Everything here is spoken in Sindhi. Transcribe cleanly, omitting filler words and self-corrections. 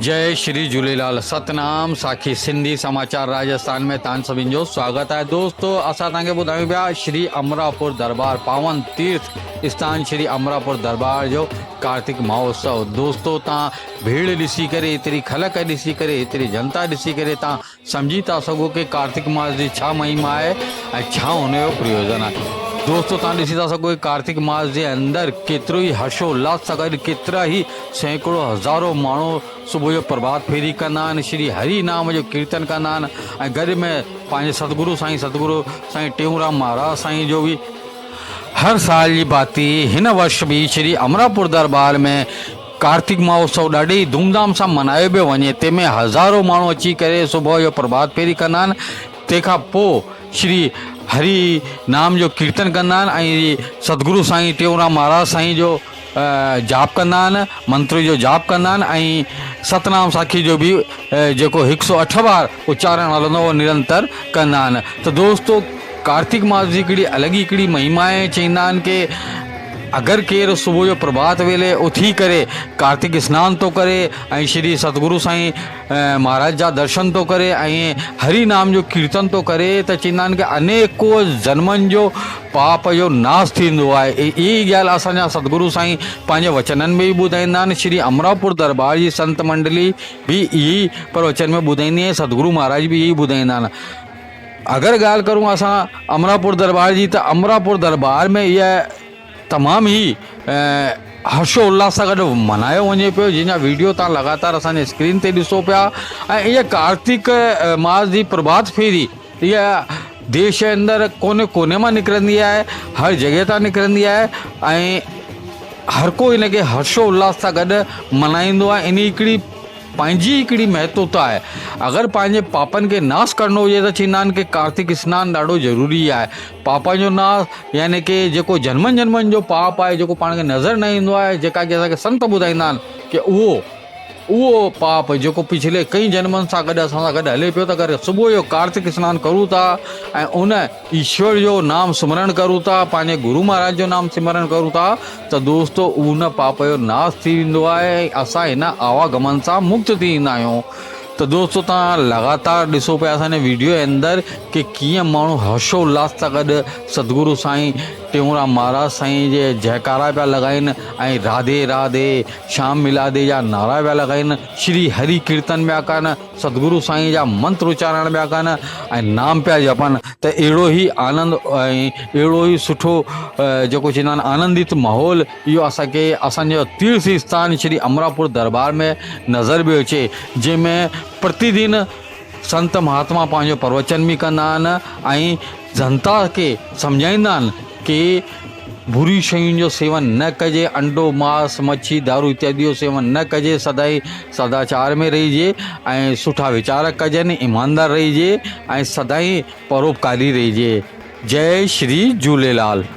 جئي شري جهوليلال ستنام ساکي سنڌي سماچار راجستان ۾ تان سڀن جو سواگت آهي دوستو اسان تان کي ٻڌايون پيا شري امراپور دربار پاون تيرٿ استان شري امراپور دربار جو ڪارتڪ مهوتسو دوستو تان ڀيڙ ڏسي ڪري ايتري خلق ڏسي ڪري ايتري جنتا ڏسي ڪري تان سمجهي ٿا سگهو ڪي ڪارتڪ ماس جي ڇا مهما آهي ۽ ڇا ان جو پريوجن آهي. دوستو توهان ڏسي ٿا سگهو ڪي ڪارتڪ ماس جي اندر ڪيترو ئي هرشو الاس سان گڏ ڪيترا ئي سينڪڙو هزارو ماڻهو صبح جو پرڀات ڦيري ڪندا آهن شري هري نام جو ڪيرتن ڪندا آهن ۽ گڏ ۾ پنهنجي ستگرو سائين ستگرو سائين ٽيئونرام مهاراج سائين جو به هر سال جي ڀاتي هن ورش به شري امراپور درٻار ۾ ڪارتڪ مهوتسو ڏاڍي ئي ڌوم ڌام سان ملهايو پيو وڃي تنهن ۾ هزارو ماڻهو اچي ڪري صبح جو پرڀات ڦيري ڪندا آهن تنهن کان پوء شري هري نام جو ڪيرتن ڪندا آهن ۽ ستگرو سائين ٽيئونرام مهاراج سائين جو جاپ ڪندا آهن منتر جو جاپ ڪندا آهن ۽ ستنام ساکي جو به جيڪو هڪ سو اٺ بار اچارڻ هلندو اهو نرنتر ڪندا آهن ته دوستو ڪارتڪ ماس جي هڪڙي الڳ ئي هڪڙي مهما آهي چئيندا آهن ڪي اگر ڪير صبح جو پرڀات ويلي اٿي ڪري ڪارتڪ سنان ٿو ڪري ۽ شري ستگرو سائين مهاراج جا درشن ٿو ڪري ۽ هري نام جو ڪيرتن ٿو ڪري ته چئيندا آهن ڪي انيڪو جنمن جو پاپ جو ناس ٿيندو آهي اها ئي ڳالهه اسان جا ستگرو سائين پنهنجي وچنن ۾ به ٻڌائيندا آهن شري امراپور دربار جي سنت منڊلي به اهي ئي پروچن ۾ ٻڌائيندي آهي ستگرو مهاراج به اهي ئي ٻڌائيندا آهن اگر ڳالهه ڪرون اسان امراپور دربار جي ته امراپور دربار ۾ اها تمام ئي هرشو الاس سان گڏ ملهايو وڃي پيو جنهن جا ويڊيو تان لڳاتار اسان جي اسڪرين تي ڏسو پيا ۽ اها ڪارتڪ ماس جي پرڀات ڦيري اها ديش جي اندر ڪوني ڪوني مان نڪرندي آهي هر جڳهه تان نڪرندي آهي ۽ هر ڪو ان کي هرشو الاس سان گڏ ملهائيندو آهي ان هڪڙي پنهنجي هڪڙي مهتوتا آهي. اگر پنهنجي پاپن کي ناس ڪرڻو هجي ته چئيندا آهن ڪي ڪارتڪ سنان ڏاڍو ضروري آهي. پاپن جو ناس يعني ڪي جيڪو جنمن جنمن جو پاپ آهي جيڪو پاڻ کي نظر نه ايندو آهي جيڪا ڪي اسان کي سنت ٻڌائيندا آهن ڪي اهو اهو پاپ جيڪو پڇلي ڪئي جنمن سان گڏ اسان سان گڏ هلي پيو ته اگر صبح جو ڪارتڪ سنان ڪرون ٿا ۽ ان ايشور جو نام سمرڻ ڪرون ٿا، پنهنجي گرو مهاراج جو نام سمرڻ ڪرون ٿا ته دوستو ان پاپ جو ناس ٿي ويندو آهي ۽ اسان هن آواگمن سان مڪت ٿي ويندا آهيون ته دوستو توهان لڳاتار ڏسو پيا اسان جي ويڊيو جي اندر ڪي ڪيئن ماڻهو هرشو الاس سان گڏ ستگرو سائين ٽيئونرام مهاراج سائين جي جئڪارا پيا لڳائين ۽ راڌي راڌي شام ملا the جا نعرا پيا لڳائين شري هري ڪيرتن پيا ڪن ستگرو سائين جا منتر اچارڻ پيا ڪن ۽ نام پيا جپن ته اهڙو ئي آنند ۽ اهڙو ئي سٺو جيڪو چوندا آهن آنندت ماحول اهو اسانکي اسانجو تيرٿ اسٿان شري امراپور دربار ۾ نظر پيو اچي جنهن ۾ پرتي دن سنت مهاتما پنهنجو پروچن به ڪندا آهن ۽ جنتا کي سمجهائيندا آهن ڪي بري شين جو سيون نه ڪجي، انڊو، ماس، مڇي، دارو اتيادي جو سيون نه ڪجي، سدائين سداچار ۾ رهجي ۽ سٺا ويچار ڪجن، ايماندار رهجي ۽ سدائين پروپڪاري رهجي. جئي شري جهوليلال.